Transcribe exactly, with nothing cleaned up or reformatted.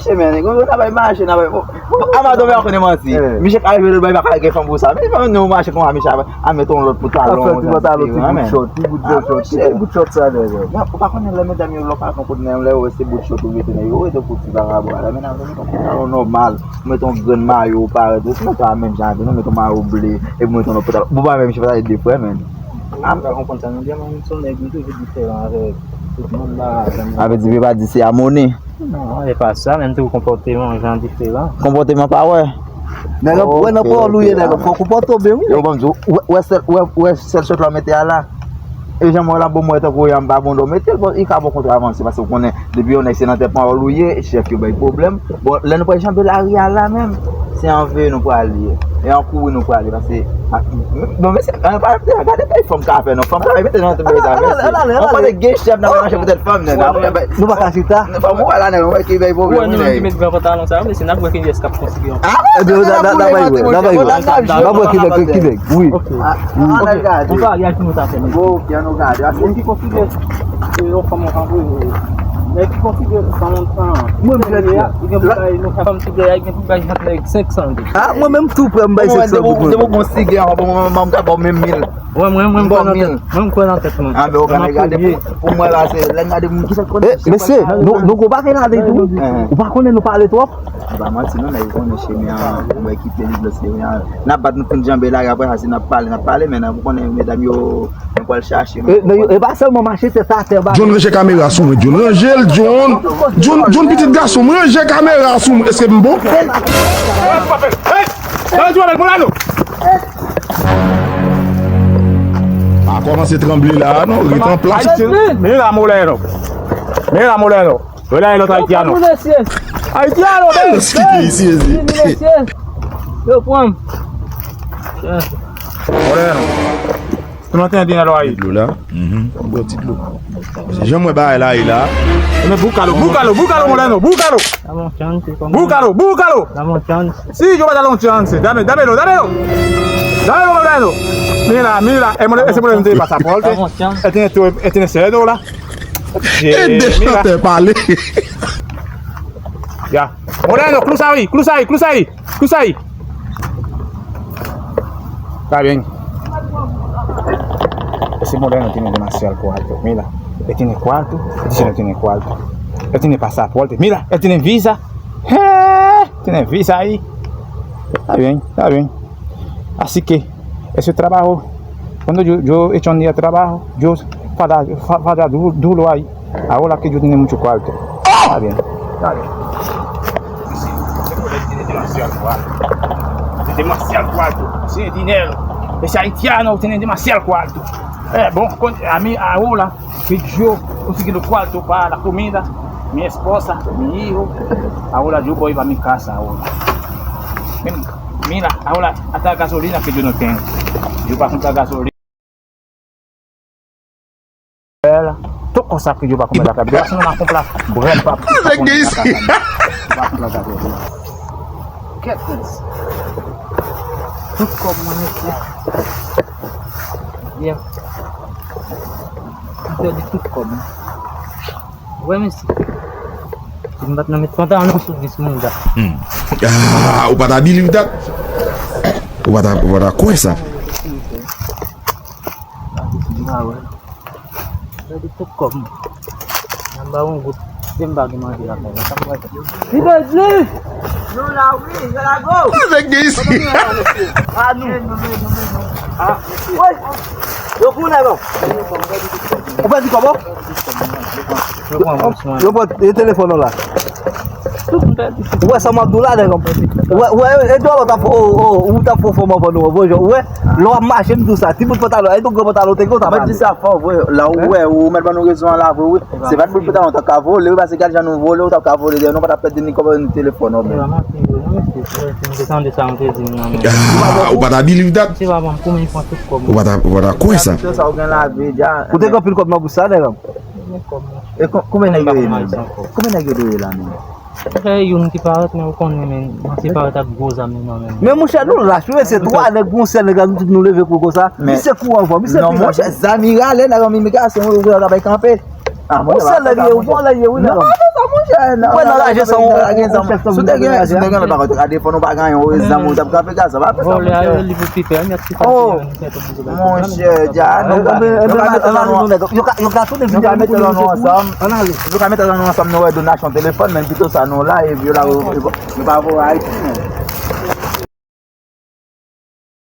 Mache, men, nèg, nou ta bay mache, n a bay. Amadon, men, konnen manti. Misye ka rive lòt bò, li pa ka gen fanm pou sa. Men, fanm, nou mache konsa, misye a, a met yon lòt pantalon, yon pantalon, ti bout chòt, ti bout chòt, ti bout chòt sa, nèg. Ou pa konnen lè medam yo, lè w pa gen kote nan lè yo, se bout chòt ou mete nan yo, wi, tankou ti vagabon la, men, nou met yon pantalon nòmal, nou met yon grenn mayo, ou parèt, sinon, pa menm jan, nou met yon mayo ble, epi nou met yon lòt pantalon. Bon, pa menm, misye pa ta de frè, men. Mwen pa konprann sa, non, byen, mwen, m se yon nèg, m toujou diferan avèk tout moun la, avèk. Sa vle di, pa di se amoni. Non, e pa sa, men m te wè konpòteman jan diferan. Konpòteman pa wè. Nèg ap wè nan pawòl ou ye, nèg ap fò konpòte w byen, wi. Yo, ban m di w, wè, wè sèl, wè, wè sèl chòt la w mete a la. E jan mwen la, bon, mwen tankou yon m pa bon, w mete l, bon, li ka bon kontre avanse, paske w konnen, depi yon nèg se nan tèt pawòl ou ye, chèf yo bay pwoblèm. Bon, lè nou pral janbe lari a la menm, se an veye nou prale, e an kouri nou prale, paske, a, bon, mesye, an pa gade kay fanm ka fè, non, fanm ka mete nan tout bagay sa, mesye. An konnen gen chèf nan manje poutèt fanm, nèg, apre, nou pa ka chita. Fanm, ou wè la, nèg, ou wè ki bay pwoblèm, wi, nèg. Ki met gran pantalon sa, mesye, n ap wè ki yès k ap konsidere. Ebyen, n a bay wè, n a bay wè. N ap wè ki nèg, ki nèg, wi. Ok. An, an, ann gade. Bon, bagay ki nou ta fè, mesye. Bon, ok, ann nou gade. Moun ki konsidere, se yon fanm, yon fanm, wi, wi. Nèg ki konsidere fanm, yon fanm. Mwen, m fè li gen pou bay, nou fanm ki gen pou bay jant nèg senk san dola. Ah, mwen menm tou prè, m bay senk san dola pou mwen. Depi w gon sigè, mwen, mwen, mwen, m ka ba w menm mil. Mwen, mwen, mwen, m kwè nan tèt, mwen, m kwè nan tèt mwen. Ann, men ou ka gade pou, pou mwen la, se lè n gade moun ki sot konnen. Eh, mesye, nou, nou gon bagay ladan tou, wi. Ou pa konnen nou pale twòp. An pa manti non, nèg yo konnen chemen an, mwen kite li blòs li an. N ap bat nou fin janbe la, apre sa, si n ap pale, n ap pale, men nan, ou konnen medam yo, nou pral chache. E, men yo, e pa sèlman mache tèt atè ba. John, ranje kamera sou mwen, John, ranje l, John. John, John, pitit gason m, ranje kamera sou mwen, èske m bon? Hey! Hey! Hey! Pa kòmanse tranble la a non, ret an plas. Mira Moleno. Mira Moleno. Yo la e lòt Ayityan non. Ayityan non, men. Yo pran m. Moleno. Tout moun tande nan lwa yi. Dlo la. Mhm. Bò ti dlo. Jan mwen bagay la ye la. Men bukalo, bukalo, bukalo, Moleno, bukalo. Dame un chance, como. Bukalo, bukalo. Dame un chance. Si yo pa ta yon chance, dame, dámelo, dámelo. Dámelo, Moleno. Mira, mira, e Moleno, ese Moleno tiene pasaporte. Dame un chance. E tiene tu, e tiene cédula. E de chantè pale. Ya. Moleno, cruza ahí, cruza ahí, cruza ahí. Cruza ahí. Está bien. Ese Moleno tiene demasiado cuarto. Mira, él tiene cuarto, este sí no tiene cuarto. Él tiene pasaporte. Mira, él tiene visa. Eh, tiene visa ahí. Está bien, está bien. Así que, ese trabajo, cuando yo, yo he hecho un día de trabajo, yo falla, fa-, falla du-, duro ahí. Ahora que yo tiene mucho cuarto. Está bien, está bien. Ese Moleno tiene demasiado cuarto. Tiene demasiado cuarto. Tiene dinero. Ese haitiano tiene demasiado cuarto. Eh, bon, con, a mí, ahora que yo consigo los cuartos para la comida, mi esposa, mi hijo, ahora yo voy para mi casa ahora. Mira, ahora hasta gasolina que yo no tengo. Yo pa konpran gasolina. Tout konsa ke yo pa konpran lakay. Gason nan konpran brèd pa. Nèg gen isi. Pa konpran lakay. Kèt. Tout kòb mwen mesye. Yeah. M pèdi tout kòb mwen. Wè mesye. Si m pa t nan met pantalon sou vis mwen da. Hmm. Ah, ou pa ta believe that? Ou pa ta, ou pa ta kwè sa? Pèdi tout kòb mwen. Nan ba yon gout. Depi m pa gen manje lakay mwen, sa m pral fè? Li pèdi! Nou la wi, yo la go! Nèg gen isi. A nou. A, woy! Yo konnen non. Ou pèdi kòb ou? Yo pran, yo pran telefòn ou la. Ou wè sa m ap di w la, nèg? Ou wè, ou wè, e dwa lòt ap, o, o, ou t ap fè fòm anvan nou, bon jan, ou wè, lè w ap mache, m di w sa, ti bout pantalon, e tou gran pantalon te gen, w t ap ale. Mwen di sa fò, vre, la ou wè, ou mèt ban nou rezon an la, vre, wi. Se pa ti bout pantalon, w t ap ka vole, wi, paske gad jan nou vole, w t ap ka vole, dèyè nou pa t ap pèdi ni kòb ni telefòn, non, men. Ah, ou pa ta believe that? Ou pa ta, ou pa ta kwè sa? Ou te gen anpil kòb nan bouch sa, nèg? E kon-, konbyen nèg yo ye menm? Konbyen nèg yo te ye la menm? Frè, youn ki parèt, men ou konnen, men, mwen se parèt ak gwo zam li nan men. Men monchè, nou lach, wi, se twa nèg, gon sèl nèg la, nou tout nou leve kou konsa. Misye kou anvan, misye pi rapid. Non, monchè, zam li rale, nèg an imigrasyon, ou wè, ou wè, kanpe. Ah, monchè, se lè li ye, ou konn lè li ye, wi, non. Mwen nan laje san ou, ou chèf. Si w te gen, si w te gen lòt bagay, te ka defann ou pa gen anyen, ou zanmi ou t ap kanpe gaz, sa pa fè sa, monchè. Vòlè a yo li pou pipè, mèt pipè. Oh. Monchè, dja, nou ka, nou ka mete nan nou, yo ka, yo ka tounen, yo ka mete nan nou ansanm. Ann ale. Yo ka mete nan nou ansanm, nou wè donasyon telefòn, men pito sa nou la, epi yo la, yo, yo, yo pa voye Ayiti, men.